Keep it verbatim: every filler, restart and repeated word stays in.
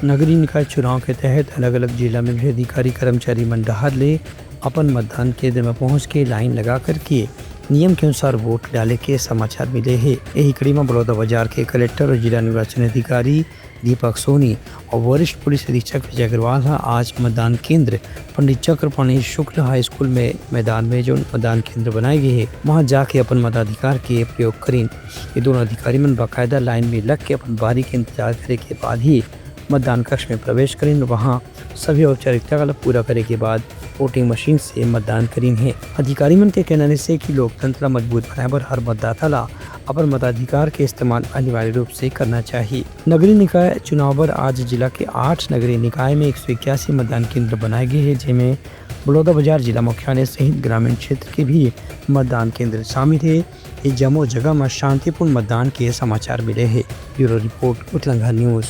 नगरीय निकाय चुनाव के तहत अलग-अलग जिला में भी अधिकारी कर्मचारी मन डहार ले अपन मतदान केंद्र में पहुंच के लाइन लगा करके नियम के अनुसार वोट डाले के समाचार मिले हे। यही कड़ी में बलौदाबाजार के कलेक्टर और जिला निर्वाचन अधिकारी दीपक सोनी और वरिष्ठ पुलिस अधीक्षक विजय अग्रवाल ह आज मतदान केंद्र पंडित चक्रपाणि शुक्ल हाई स्कूल में मैदान में जो मतदान केंद्र बनाए गए हे, वहां जाके अपन मताधिकार के प्रयोग करीन। ये दोनों अधिकारी मन बाकायदा लाइन में लग के अपन बारी के इंतजार करे के बाद ही मतदान कक्ष में प्रवेश करीन। वहां सभी औपचारिकता ला पूरा करे के बाद वोटिंग मशीन से मतदान करीन हे। अधिकारी मन के कहना हे कि लोकतंत्र ला मजबूत बनाए बर हर मतदाता ला अपन मताधिकार के इस्तेमाल अनिवार्य रूप से करना चाहिए। नगरीय निकाय चुनाव बर आज जिला के आठ नगरीय निकाय में एक सौ इक्यासी मतदान केंद्र बनाए गए हे, जेमे बलौदाबाजार जिला मुख्यालय सहित ग्रामीण क्षेत्र के भी मतदान केंद्र शामिल हे। ये जम्मो जगह म शांतिपूर्ण मतदान के समाचार मिले हे। ब्यूरो रिपोर्ट, उतलंघा न्यूज।